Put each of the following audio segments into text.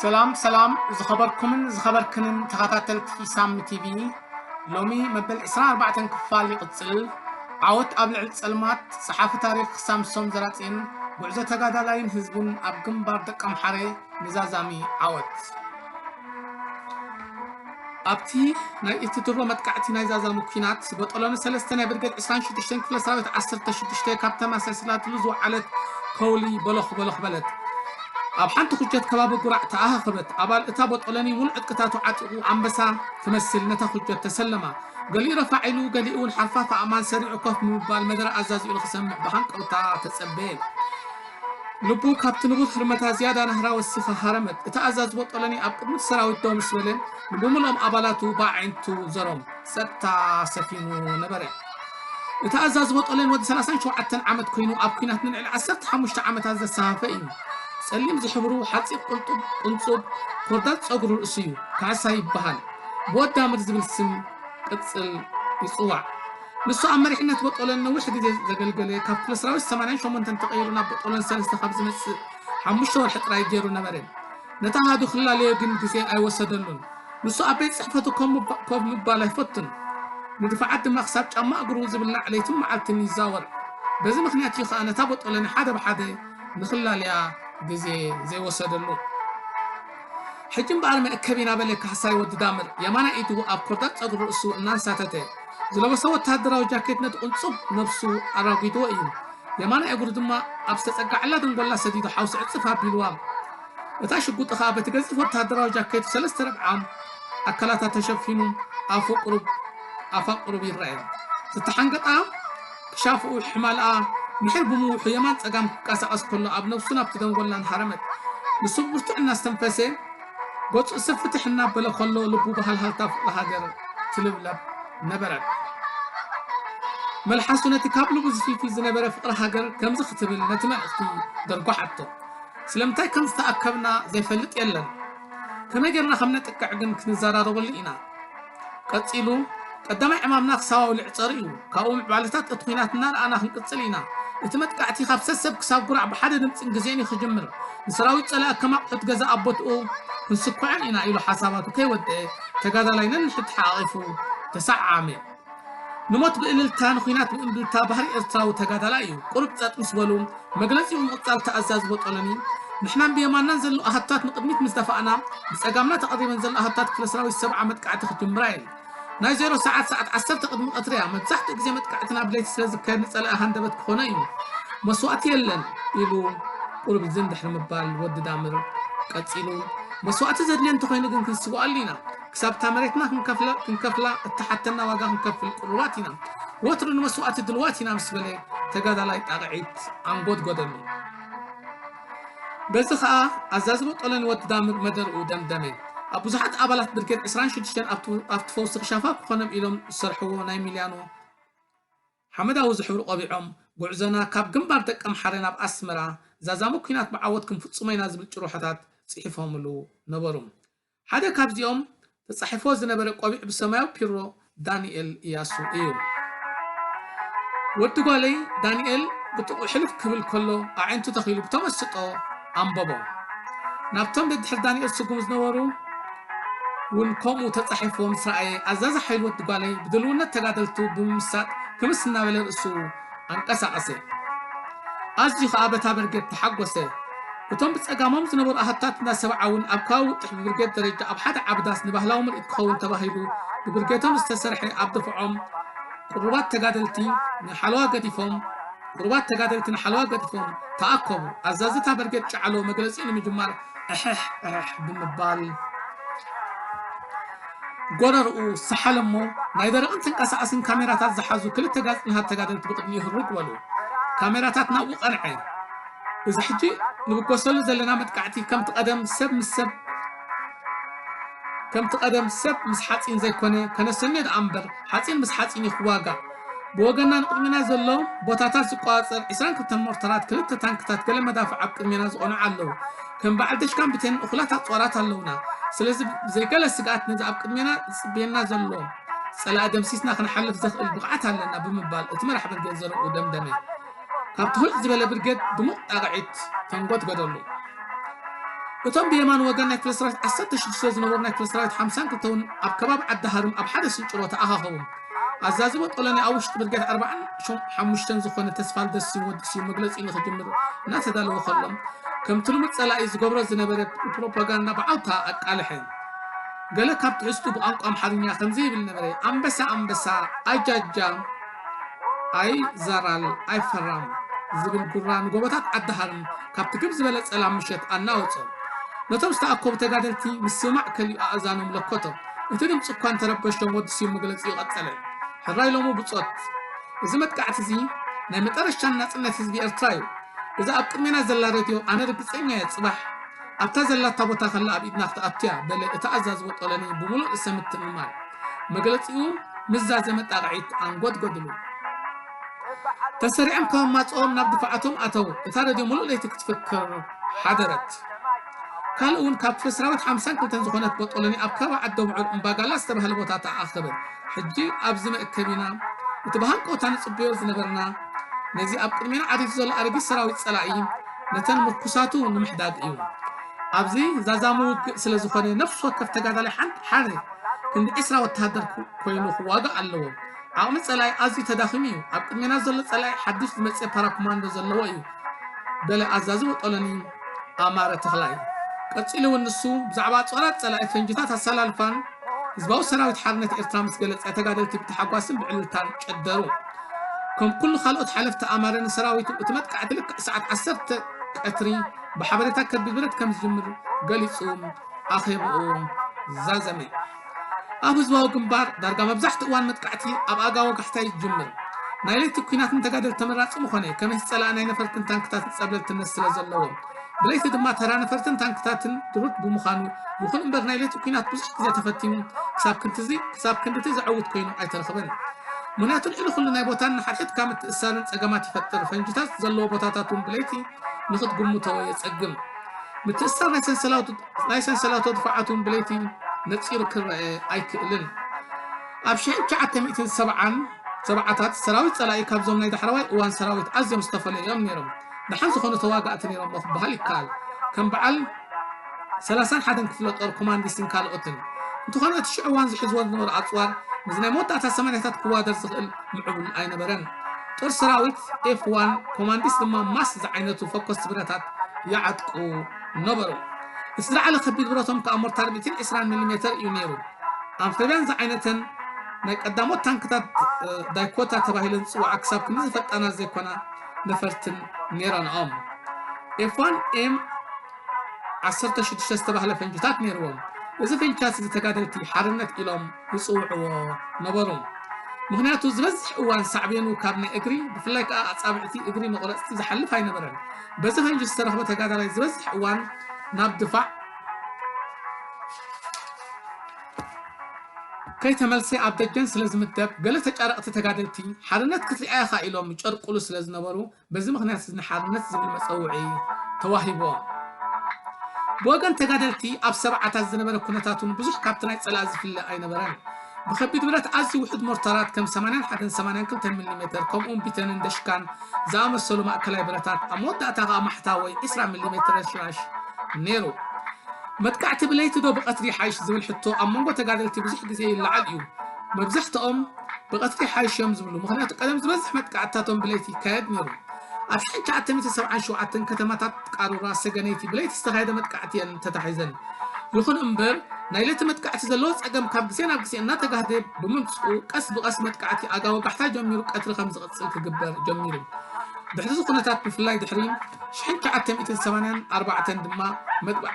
ሰላም ሰላም ዝኸበርኩምን ዝኸበርክንን ተኸታተልቲ ሳሚ ቲቪ፣ ሎሚ መበል ዕስራን ኣርባዕተን ክፋል ይቕጽል። ዓወት ኣብ ልዕሊ ጸልማት፣ ጸሓፊ ታሪኽ ሳምሶም ዘራጽዮን፣ ጉዕዞ ተጋዳላይን ህዝቡን ኣብ ግንባር ደቀምሓረ ንዛዛሚ ዓወት። ኣብቲ ናይ እቲ ድሮ መጥቃዕቲ ናይ ዛዛሚ ኲናት፣ በጦሎኒ ሰለስተ ናይ ብርጌድ ዕስራን ሽዱሽተን ክፍለ ሰራዊት ዓሰርተ ሽዱሽተ ካብ ተመሳሲላትሉ ዝወዓለት ከውሊ በሎኽ በሎኽ በለት። ኣብ ሓንቲ ኩጀት ከባቢ ጉራዕ ተኣኻኸበት። ኣባል እታ በጦሎኒ ሙሉእ ዕጥቅታቱ ዓጢቑ ኣንበሳ ክመስል ነታ ኩጀት ተሰለማ። ገሊኡ ረፋዕ ኢሉ፣ ገሊኡ እውን ሓርፋፍ ኣእማን ሰሪዑ ኮፍ ብምባል መደረ ኣዛዚኡ ንኽሰምዕ ብሃንቀውታ ተጸበየ። ልቡ ካብቲ ንቡር ህርመታ ዝያዳ ናህራ ወሲኻ ሃረመት። እቲ ኣዛዚ በጦሎኒ ኣብ ቅድሚ እቲ ሰራዊት ደው ምስ በለ፣ ንብምልኦም ኣባላቱ ብኣዒንቱ ዘሮም። ጸጥታ ሰፊኑ ነበረ። እቲ ኣዛዚ በጦሎኒ ወዲ ሰላሳን ሸውዓተን ዓመት ኮይኑ፣ ኣብ ኲናት ንልዕሊ ዓሰርተ ሓሙሽተ ዓመታት ዘሳተፈ እዩ። ጸሊም ዝሕብሩ ሓጺር ቅልጡብ ቅንጹብ ኮርዳት ጸጉሪ ርእሱ እዩ። ካሕሳይ ይበሃል። ብወዲ ኣምር ዝብል ስም ቅጽል ይጽዋዕ። ንሱ ኣብ መሪሕነት በጦሎኒ ነዊሕ ግዜ ዘገልገለ፣ ካብ ክፍለ ሰራዊት ሰማንያን ሸሞንተን ተቐይሩ ናብ በጦሎኒ ሰለስተ ካብ ዝመጽእ ሓሙሽተ ወርሒ ጥራይ ገይሩ ነበረ። ነቲ ኣሃዱ ክላለዮ ግን ግዜ ኣይወሰደሉን። ንሱ ኣብ ቤት ጽሕፈቱ ኮፍ ምባ-፣ ኮፍ ምባል ኣይፈቱን። ንድፋዓት ድማ ክሳብ ጫማ እግሩ ዝብላዕ ለይትን መዓልትን ይዛወር። በዚ ምኽንያት እዩ ከኣ ነታ በጦሎኒ ሓደ ብሓደ ንኽላለያ ግዜ ዘይወሰደሉ። ሕጂ እምበኣር መእከብ ኢና በለ ካሕሳይ ወዲ ዳምር፣ የማናይ ኢዱ ኣብ ኮርዳት ጸጉሪ ርእሱ እናንሳተተ። ዝለበሶ ወተሃደራዊ ጃኬት ነቲ ቅንጹብ ነብሱ ኣራጒድዎ እዩ። የማናይ እግሩ ድማ ኣብ ዝተጸጋዓላ ደንጎላ ሰዲዱ ሓውሲ ዕጽፍ ኣቢልዋ። እታ ሽጉጥ ኸኣ በቲ ገዚፍ ወተሃደራዊ ጃኬቱ ሰለስተ ርብዓ ኣካላታ ተሸፊኑ ኣፉ ቁሩብ፣ ኣፋ ቁሩብ ይረኣየ። ዝተሓንገጣ ክሻፍኡ ሕማልኣ ምሕር ብምውሑ የማን ጸጋም ክቀሳቐስ ከሎ ኣብ ነብሱ ናብቲ ደንጎላን ሃረመት። ንሱ ብብርቱዕ እናስተንፈሰ ገጹ እስር ፍትሕ እናበለ ከሎ ልቡ ብሃልሃልታ ፍቕሪ ሃገር ትልብለብ ነበረ። መልሓሱ ነቲ ካብ ልቡ ዝፍልፍል ዝነበረ ፍቕሪ ሃገር ከምዚ ክትብል ነቲ መልእኽቲ ደርጓሓቶ። ስለምንታይ ከም ዝተኣከብና ዘይፈልጥ የለን። ከመይ ጌርና ከም ነጥቅዕ ግን ክንዘራረበሉ ኢና። ቀጺሉ፣ ቀዳማይ ዕማምና ክሳብ ኣውሊዕ ጸር እዩ። ካብኡ ምዕባለታት እቲ ኲናት እናረኣና ክንቅጽል ኢና። እቲ መጥቃዕቲ ካብ ሰሰብ ክሳብ ጉራዕ ብሓደ ድምጽን ግዜን እዩ ክጅምር። ንሰራዊት ጸላኢ ከም ኣቑሑት ገዛ ኣብ ቦትኡ ክንስኩዐን ኢና ኢሉ ሓሳባቱ ከይወደአ ተጋዳላይ ነንሕድሕዱ ሓቒፉ ተሰዓዓመ። ንሞት ብእልልታ፣ ንኲናት ብእምብልታ ባህሪ ኤርትራዊ ተጋዳላይ እዩ። ቁሩብ ጸጥ ምስ በሉ፣ መግለጺኡ ብምቕጻል እቲ ኣዛዚ በጦሎኒ፣ ንሕናን ብየማንናን ዘለዉ ኣሃዱታት ንቕድሚት ምስ ደፋእና፣ ብጸጋምና ተቐሪበን ዘለዋ ኣሃዱታት ክፍለ ሰራዊት ሰብዓ መጥቃዕቲ ክጅምራ እየን። ናይ ዜሮ ሰዓት፣ ሰዓት ዓሰርተ ቅድሚ ቀትሪ እያ። መብዛሕትኡ ግዜ መጥቃዕትና ብለይቲ ስለ ዝካየድ ንጸላኢ ሃንደበት ክኾኖ እዩ። መስዋእቲ የለን ኢሉ ቁሩብ ዝን ድሕሪ ምባል ወዲ ዳምር ቀጺሉ፣ መስዋእቲ ዘድልዮ እንተኾይኑ ግን ክንስውኣሉ ኢና። ክሳብ እታ መሬትና ክንከፍላ፣ ክንከፍላ እትሓተና ዋጋ ክንከፍል ቅሩባት ኢና። ወትሩ ንመስዋእቲ ድልዋት ኢና ምስ በለ ተጋዳላይ ጣቕዒት ኣንጎድጎደሉ። በዚ ኸኣ ኣዛዚ በጦሎኒ ወዲ ዳምር መደርኡ ደምደመ። ኣብ ብዙሓት ኣባላት ብርጌድ ዕስራን ሽዱሽተን ኣብቲ፣ ኣብቲ ፈውሲ ክሻፋ ክኾኖም ኢሎም ዝሰርሕዎ ናይ ሚልያኖ ሓመዳዊ ዝሕብሩ ቆቢዖም፣ ጉዕዞና ካብ ግንባር ደቀምሓረ ናብ ኣስመራ፣ ዛዛሚ ኲናት ብዓወት ክንፍጽሞ ኢና ዝብል ጭርሖታት ጽሒፎምሉ ነበሩ። ሓደ ካብዚኦም ተጻሒፍዎ ዝነበረ ቆቢዕ ብሰማያዊ ፒሮ ዳንኤል እያሱ እዩ። ወዲ ጓለይ ዳንኤል ብጥቕኡ ሕልፍ ክብል ከሎ ኣዒንቱ ተኺሉ ብተመስጦ ኣንበቦ። ናብቶም ደድሕሪ ዳንኤል ስጉሙ ዝነበሩ እውን ከምኡ ተጻሒፍዎ ምስ ረኣየ፣ ኣዛዚ ሓይሊ ወዲ ጓለይ ብድልውነት ተጋደልቱ ብምምሳጥ ክምስ እናበለ ርእሱ ኣንቀሳቐሰ። ኣዝዩ ኸኣ በታ ብርጌድ ተሓጎሰ። እቶም ብጸጋሞም ዝነበሩ ኣሃዱታት እንዳ ሰብዓ እውን ኣብ ከባቢ ውጥሕ ብብርጌድ ደረጃ ኣብ ሓደ ዓቢ ዳስ ንባህላዊ ምርኢት ክኸውን ተባሂሉ ብብርጌዶም ዝተሰርሐ ኣብ ድፍዖም ቅሩባት ተጋደልቲ ንሓለዋ ገዲፎም፣ ቅሩባት ተጋደልቲ ንሓለዋ ገዲፎም ተኣከቡ። ኣዛዚ እታ ብርጌድ ጨዓሎ መግለጺኡ ንምጅማር እሕሕ እሕሕ ብምባል ጎረርኡ ሰሓለ እሞ፣ ናይ ደረቕን ተንቀሳቓስን ካሜራታት ዝሓዙ ክልተ ጋጽ ንሃት ተጋደልቲ ብቕድሚኡ ህርግ በሉ። ካሜራታት ናብኡ ቀንዐ። እዚ ሕጂ ንብገሰሉ ዘለና መጥቃዕቲ ከምቲ ቀደም ሰብ ምስ ሰብ፣ ከምቲ ቀደም ሰብ ምስ ሓጺን ዘይኮነ፣ ከነሰንዮ ደኣ እምበር፣ ሓጺን ምስ ሓጺን እዩ ክዋጋእ። ብወገንና ንቕድሜና ዘሎ ቦታታት ዝቆጻጸር ዕስራን ክልተን ሞርታራት፣ ክልተ ታንክታት፣ ገለ መዳፍዕ ኣብ ቅድሜና ዝቐንዑ ኣለዉ። ከም በዓል ደሽካን ብቴንን እኹላት ኣጽዋራት ኣለዉና። ስለዚ ብዘይ ገለ ስግኣት ነዚ ኣብ ቅድሜና ዝጽበየና ዘሎ ጸላኢ ደምሲስና ክንሓልፍ ዘኽእል ብቕዓት ኣለና ብምባል እቲ መራሕ ብርጌድ ዘረብኡ ደምደመ። ካብ ትሑት ዝበለ ብርጌድ ድሙቕ ጣቕዒት ተንጎድጎደሉ። እቶም ብየማን ወገን ናይ ክፍለ ሰራዊት ዓሰርተ ሽዱሽተ ዝነበሩ ናይ ክፍለ ሰራዊት ሓምሳን ክልተን እውን ኣብ ከባቢ ዓዲ ሃርም ኣብ ሓደ ስንጭሮ ተኣኻኸቡ። ኣዛዚ ቦጦሎኒ ኣብ ውሽጢ ብርጌድ ኣርባዓን ሓሙሽተን ዝኾነ ተስፋልደስ ስዩም ወዲ ስዩም መግለጺ ንኽጅምር እናተዳለወ ከሎ፣ ከምቲ ልሙድ ጸላኢ ዝገብሮ ዝነበረ ፕሮፓጋንዳ ብዓውታ ኣቃልሐ። ገለ ካብ ትሕዝቱ ብቋንቋ ኣምሓርኛ ከምዚ ይብል ነበረ፣ ኣንበሳ ኣንበሳ፣ ኣጃጃ፣ ኣይ ዛራል ኣይ ፈራም ዝብል ጉራ ንጎቦታት ዓዲ ሃርም ካብቲ ግብ ዝበለ ጸላም ምሸት ኣናወጾ። ነቶም ዝተኣከቡ ተጋደልቲ ምስማዕ ከሊኡ ኣእዛኖም ለኮቶም። እቲ ድምጺ እኳ እንተረበሾም ወዲ ስዩም መግለጺኡ ቀጸለ። ሕራይ ሎሙ ብጾት፣ እዚ መጥቃዕቲ እዚ ናይ መጠረሻ ናጽነት ህዝቢ ኤርትራ እዩ። እዛ ኣብ ቅድሜና ዘላ ሬድዮ ኣነ ርግጸኛ እየ ጽባሕ ኣብታ ዘላታ ቦታ ከላ ኣብ ኢድና ክትኣቱ እያ በለ እቲ ኣዛዚ ቦጦሎኒ ብምሉእ ርእሰ ምትእምማን። መግለጺኡ ምስ ዛዘመ ጣቕዒት ኣንጎድጎድሉ። ተሰሪዖም ካብ ማጽኦም ናብ ድፋዓቶም ኣተው። እታ ረድዮ ምሉእ ለይቲ ክትፍክር ሓደረት። ካልእ እውን ካብ ክፍለ ሰራዊት ሓምሳን ክልተን ዝኾነት ቦጦሎኒ ኣብ ከባቢ ዓዲ ምዑር እምባጋላ ዝተባህለ ቦታ ተኣኸበ። ሕጂ ኣብዚ መእከቢና እቲ ብሃንቀውታ ንጽበዮ ዝነበርና ነዚ ኣብ ቅድሜና ዓሪፉ ዘሎ ኣረጊት ሰራዊት ጸላኢ ነተን ምርኩሳቱ ንምሕዳግ እዩ። ኣብዚ ዛዛሚ ውግእ ስለ ዝኾነ ነፍሲ ወከፍ ተጋዳላይ ሓንቲ ሓደ ክንዲ ዕስራ ወተሃደር ኩ- ኮይኑ ክዋጋእ ኣለዎ። ዓቕሚ ጸላኢ ኣዝዩ ተዳኺሙ እዩ። ኣብ ቅድሜና ዘሎ ጸላኢ ሓድሽ ዝመጽእ ፓራኮማንዶ ዘለዎ እዩ በለ ኣዛዚ ቦጦሎኒ ኣማረ ተኽላይ። ቀጺሉ እውን ንሱ ብዛዕባ ጾራት ጸላኢ ፈንጅታት ኣሰላልፋን ህዝባዊ ሰራዊት ሓርነት ኤርትራ ምስ ገለጸ ተጋደልቲ ብታሓጓስን ብዕልልታን ጨደሩ። ከም ኩሉ ካልኦት ሓለፍቲ ኣማረ ንሰራዊቱ እቲ መጥቃዕቲ ልክዕ ሰዓት ዓሰርተ ቀትሪ ብሓበሬታ ከቢድ ብረት ከም ዝጅምር ገሊጹ ኣኼብኡ ዛዘመ። ኣብ ህዝባዊ ግንባር ዳርጋ መብዛሕትኡ እዋን መጥቃዕቲ ኣብ ኣጋ ወጋሕታ ይጅምር። ናይ ለይቲ ኲናት ንተጋደልቲ ተመራጺ ምኾነ፣ ከመይሲ ጸላኢ ናይ ነፈርትን ታንክታትን ጸብለልትነት ስለ ዘለዎ። ብለይቲ ድማ ተራ ነፈርትን ታንክታትን ድሩት ብምዃኑ፣ ይኹን እምበር ናይ ለይቲ ኲናት ብዙሕ ግዜ ተፈቲኑ ክሳብ ክንድዚ ክሳብ ክንድቲ ዘዕውት ኮይኑ ኣይተረኽበን። ምኽንያቱ ልዕሊ ኩሉ ናይ ቦታን ንሓድሕድካ ምትእስሳርን ጸገማት ይፈጥር። ፈንጅታት ዘለዎ ቦታታት እውን ብለይቲ ንኽትግምቶ የጸግም። ምትእስሳር ናይ ሰንሰላቱ ናይ ሰንሰላቱ ድፋዓት እውን ብለይቲ ነጺሩ ክረአ ኣይክእልን። ኣብ ሽሕን ትሽዓተ ሚእትን ሰብዓን ሰብዓታት ሰራዊት ጸላኢ ካብዞም ናይ ዳሕረዋይ እዋን ሰራዊት ኣዝዮም ዝተፈለዩ እዮም ነይሮም። ደሓን ዝኾኑ ተዋጋእቲ ነይሮም ክበሃል ይከኣል። ከም በዓል ሰላሳን ሓደን ክፍለ ጦር ኮማንዲስትን ካልኦትን። እንተኾነ እቲ ሽዑ እዋን ዝሕዝዎ ዝነበሩ ኣጽዋር ምስ ናይ መወዳእታ ሰማንያታት ክዋደር ዝኽእል ምዕቡል ኣይነበረን። ጦር ሰራዊት ኤፍ ዋን ኮማንዲስ ድማ ማስ ዝዓይነቱ ፈኮስቲ ብረታት ይዓጥቁ ነበሩ። እቲ ዝለዓለ ከቢድ ብረቶም ከኣ ሞርታር ሚእትን ዕስራን ሚሊ ሜተር እዩ ነይሩ። ኣምፈብያን ዝዓይነተን ናይ ቀዳሞት ታንክታት ዳይኮታ ተባሂለን ዝጽውዓ ክሳብ ክንዲ ዝፈጣናት ዘይኮና ነፈርትን ነይረንኦም። ኤፍ ዋን ኤም ዓሰርተ ሽዱሽተ ዝተባህለ ፈንጅታት ነይርዎም። እዚ ፈንጅታት እዚ ተጋደልቲ ሓርነት ኢሎም ይጽውዕዎ ነበሩ። ምኽንያቱ ዝበዝሕ እዋን ሳዕቤኑ ካብ ናይ እግሪ ብፍላይ ከኣ ኣጻብዕቲ እግሪ መቑረጽቲ ዝሓልፍ ኣይነበረን። በዚ ፈንጂ ዝተረኽበ ተጋዳላይ ዝበዝሕ እዋን ናብ ድፋዕ ከይተመልሰ ኣብ ደጀን ስለ ዝምደብ ገለ ተጫረቕቲ ተጋደልቲ ሓርነት ክትሪኣ ኢኻ ኢሎም ይጨርቁሉ ስለ ዝነበሩ በዚ ምኽንያት እዚ ንሓርነት ዝብል መጸውዒ ተዋሂብዎ። ብወገን ተጋደልቲ ኣብ ሰብዓታት ዝነበረ ኩነታት እውን ብዙሕ ካብቲ ናይ ጸላኢ ዝፍለ ኣይነበረን። ብኸቢድ ብረት ኣዝዩ ውሑድ ሞርታራት ከም ሰማንያን ሓደን ሰማንያን ክልተን ሚሊ ሜተር ከምኡውን ቢተንን ደሽካን ዝኣመሰሉ ማእከላይ ብረታት ኣብ መወዳእታ ከኣ ማሕታ ወይ ዕስራ ሚሊ ሜተር ረሽራሽ ነይሩ። መጥቃዕቲ ብለይቲ ዶ ብቐትሪ ይሓይሽ ዝብል ሕቶ ኣብ መንጎ ተጋደልቲ ብዙሕ ግዜ ይለዓል እዩ። መብዛሕትኦም ብቐትሪ ይሓይሽ እዮም ዝብሉ፣ ምኽንያቱ ቀደም ዝበዝሕ መጥቃዕትታቶም ብለይቲ ይካየድ ነይሩ። ኣብ ሽሕን ትሽዓተ ሚእትን ሰብዓን ሸውዓተን ከተማታት ቃሩራ፣ ሰገነይቲ ብለይቲ ዝተኻየደ መጥቃዕቲ እየን ተታሒዘን። ይኹን እምበር ናይ ለይቲ መጥቃዕቲ ዘለዎ ጸገም ካብ ግዜ ናብ ግዜ እናተጋህደ ብምምጽኡ ቀስ ብቐስ መጥቃዕቲ ኣጋ ወጋሕታ ጀሚሩ ቀትሪ ከም ዝቕጽል ክግበር ጀሚሩ። ድሕሪ እዚ ኩነታት ብፍላይ ድሕሪ ሽሕን ትሽዓተ ሚእትን ሰማንያን ኣርባዕተን ድማ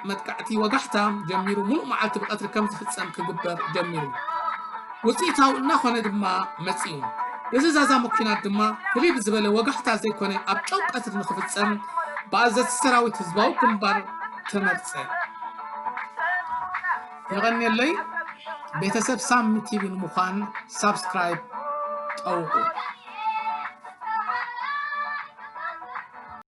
መጥቃዕቲ ወጋሕታ ጀሚሩ ምሉእ መዓልቲ ብቐትሪ ከም ዝፍጸም ክግበር ጀሚሩ። ውፅኢታዊ እናኾነ ድማ መፂኡ። እዚ ዛዛሚ ኲናት ድማ ፍልይ ብዝበለ ወጋሕታ ዘይኮነ ኣብ ጨው ቀትሪ ንክፍፀም ብኣዘዝቲ ሰራዊት ህዝባዊ ግንባር ተመርፀ። የቐንየለይ። ቤተሰብ ሳሚ ቲቪ ንምዃን ሳብስክራይብ ጠውቑ።